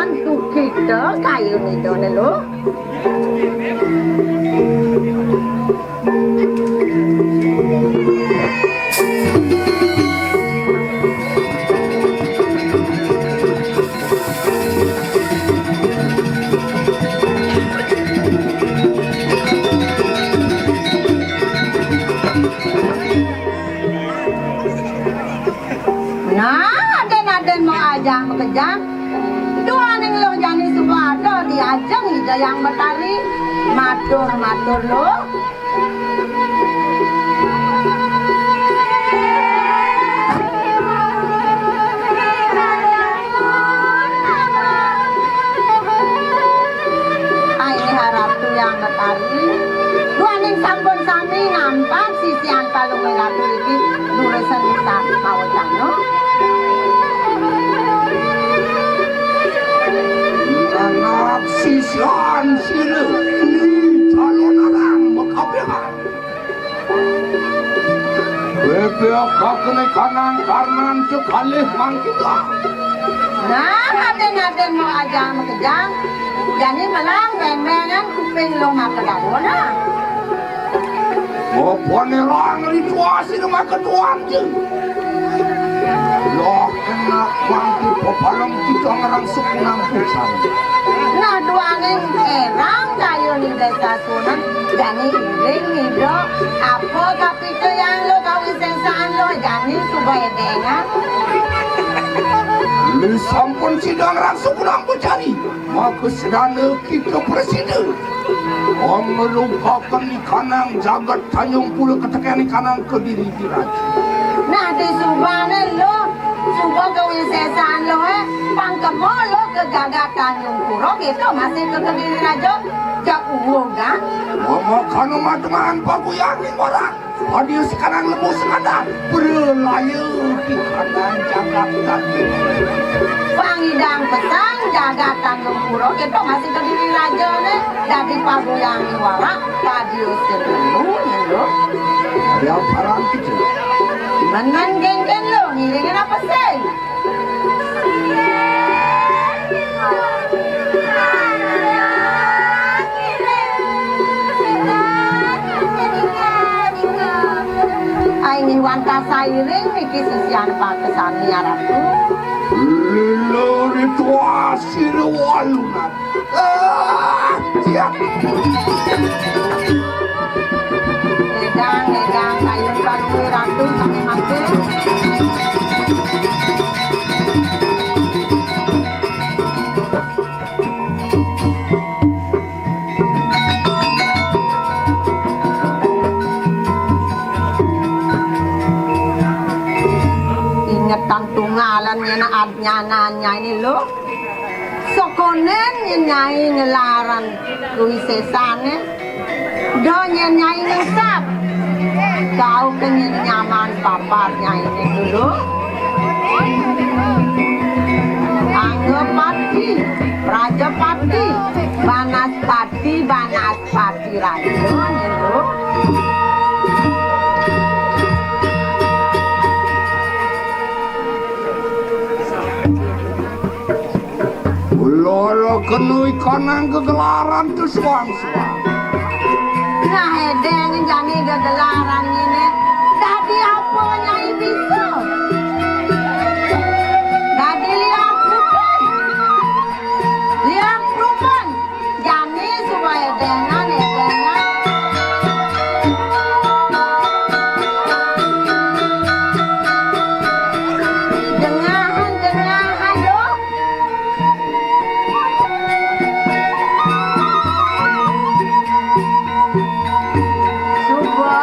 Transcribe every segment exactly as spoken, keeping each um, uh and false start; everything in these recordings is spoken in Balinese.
Antu kita kayun Ida né, Luh. Nah, adén-adén mau ajang makejang. Duaning Luh jani suba ada di ajeng Ida Hyang Betari. Matur, matur, Luh. Ai, Ratu Hyang Betari, duaning sampun sami ngampat sisian Palungguh Ratu niki durusang sami mawacana. Anak sisian sira ni calon arang makabehan. Bebek kakene kanang karnan cekalih mangkita. Nah, adén-adén mau ajang makejang. Jani melang beng-bengan kuping Luh maka dawa, nah. Apa nerang rituasi maka tuan je. Loh, enak mangki pepalem kita ngerang suku nampusan. Nah, duaning erang kayu ni desa sunan, jani iring ngido, apa kapika yang Luh kawisesaan Luh, jani suba edengan. Ni sampun sida ngerang suku nampusan jani, maka sedana kita presida. Om ngelukaken ikanang jagat Tanjung Pura ketekan ikanang Kediri Diraja. Nah, di subane Luh, suba kawisesaan Luh, eh, pang kema Luh ke jagat Tanjung Pura, kita masih ke Kediri Raja, jak uwuh, kan? Mama kanu matengan paguyan ning orang. Adi sekanan lebu sengadan, berelaya di kanan jagat tadi. Pangidang pesan jagat Tanjung Pura, kita masih Kediri Raja ne, dadi pagoyang iwara, adi sedulu, lho. Ada paran kita. Menen genggen lo, ngiringin apa sih? Ai, nggih wantah sairing niki sisian pakesami, Ratu. Lila ritual sira walunan. Ah, siap. Ledang, ledang, kayun paluhur Ratu sami mangke. Ingetang tunggalan nyena ad-, nyana nyai ni lo. Sokonen nyai ngelaran kuwi sesane. Do nyen nyai ngesap. Kau ke nyen nyaman papat nyai ni dulu. Anggapati, Prajapati, Banaspati, Banaspati Raja nyen dulu. Lolo kenu ikanang kegelaran tu suang-suang. Nah, edeng jani gegelaran ngene. Dadi apa nyai bisa? Dadi liang rupan. Liang rupan. Jani suba edengan, edengan. Dengahan, dengahan, doh. Suba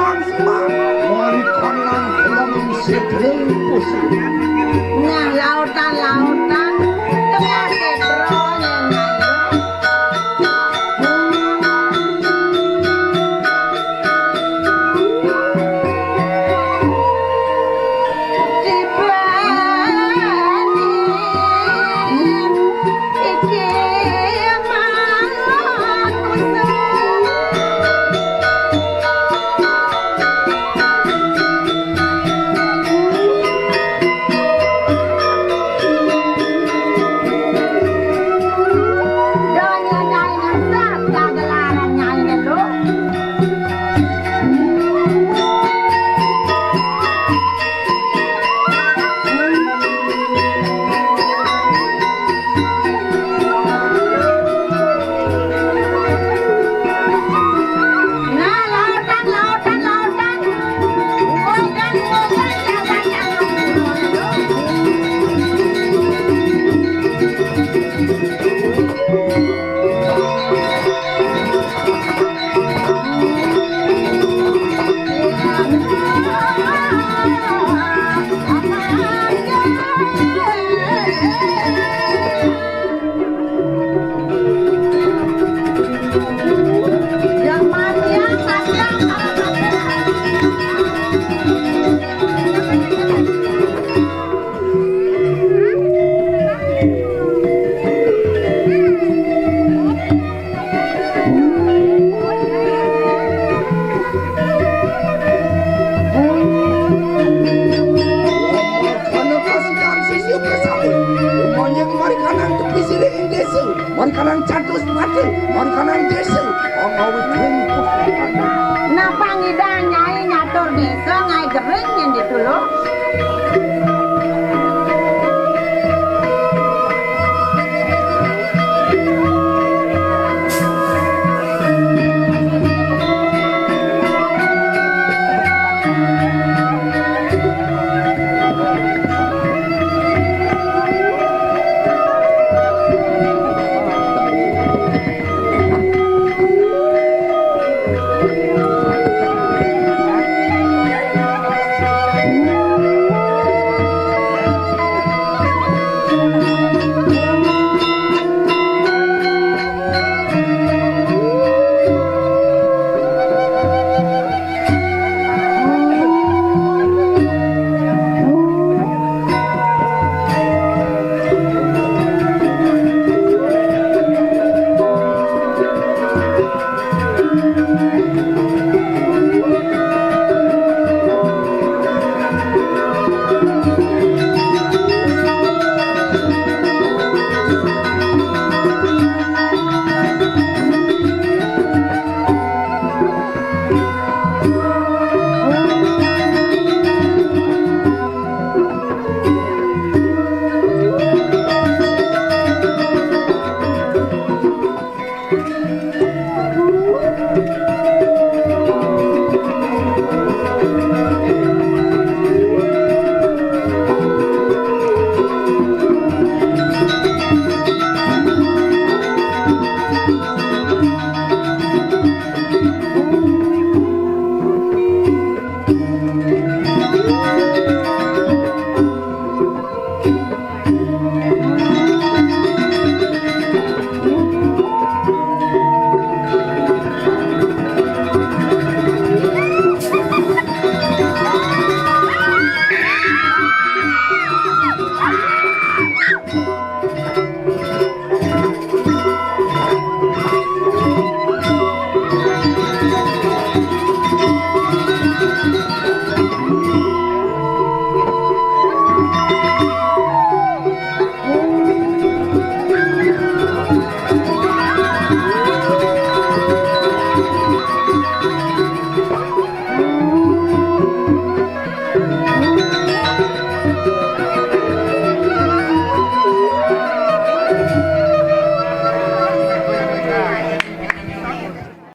Mari kanang kelem sedeng pusing. Nah, lautan-lautan, tengah sedro nyengai. Mari kanang tepi sirih ing desa, mari kanang catus mati, mari kanang desa. Napa ngidang nyai ngatur desa ngae jering nyen ditu lo?